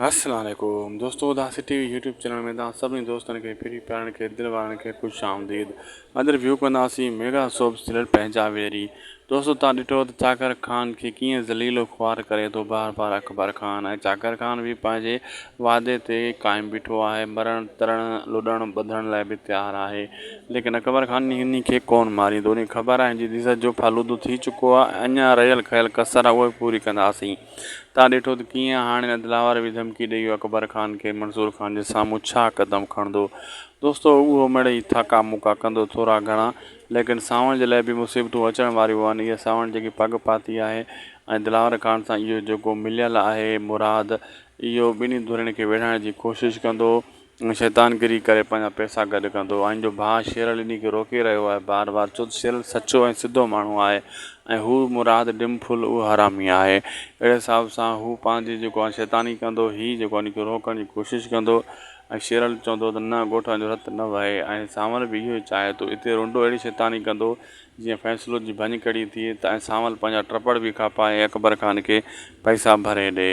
السلام عليڪم دوستو اداسي ٽي وي يوٽيوب چينل ۾ توهان سڀني دوستن کي پھرين پيارن کي دل وارن کي خوش آمديد اڄ ريويو ڪنداسين ميگا سوپ سيريل پنهنجا ويري دوستو توهان ڏٺو ته چاڪر خان کي ڪيئن ذليل و خوار ڪري ٿو بار بار اڪبر خان ۽ چاڪر خان به پنهنجي وعدي تي قائم بيٺو آهي مرڻ ترڻ لڏڻ ٻڌڻ لاء به تيار آهي ليڪن اڪبر خان انهي کي ڪون ماريندو انهي کي خبر آهي جي عزت جو فالودو ٿي چڪو آهي اڃا رهيل کهيل ڪسر آهي اهو به پوري ڪنداسين تان ڏٺو ته ڪيئن هاڻي نه دلاور به ڌمڪي ڏئي ويو اڪبر خان کي منصور خان جي سامهون ڇا قدم کڻندو. دوستو اهو مڙئي ٿاڪا موڪا ڪندو ٿورا گهڻا ليڪن سانوڻ جي لاء به مصيبتون اچڻ واريون آهن اها سانوڻ جيڪي پڳ پاتي آهي ۽ دلاور خان سان اهو جيڪو مليل آهي مراد اهو ٻنهي ڌرين کي ويڙهائڻ جي ڪوشش ڪندو. شيطان گري ڪري پنهنجا پئسا گڏ ڪندو ۽ جو ڀاء شيرل انهي کي روڪي رهيو آهي بار بار ڇو ته شيرل سچو ۽ سڌو ماڻهو آهي ۽ هو مراد ڊمڦل اهو حرامي آهي اهڙي حساب سان هو پنهنجي جيڪو آهي شيطاني ڪندو هي جيڪو آهي ان کي روڪڻ جي ڪوشش ڪندو ۽ شيرل چوندو ته نه ڳوٺ جو رت نه وهي ۽ سانول به اهو ئي چاهي ٿو اتي رنڊو اهڙي شيطاني ڪندو جيئن فيصلو جي ڀڃڪڙي ٿئي ته ۽ سانول پنهنجا ٽپڙ به کپائي اڪبر خان کي پئسا ڀري ڏي.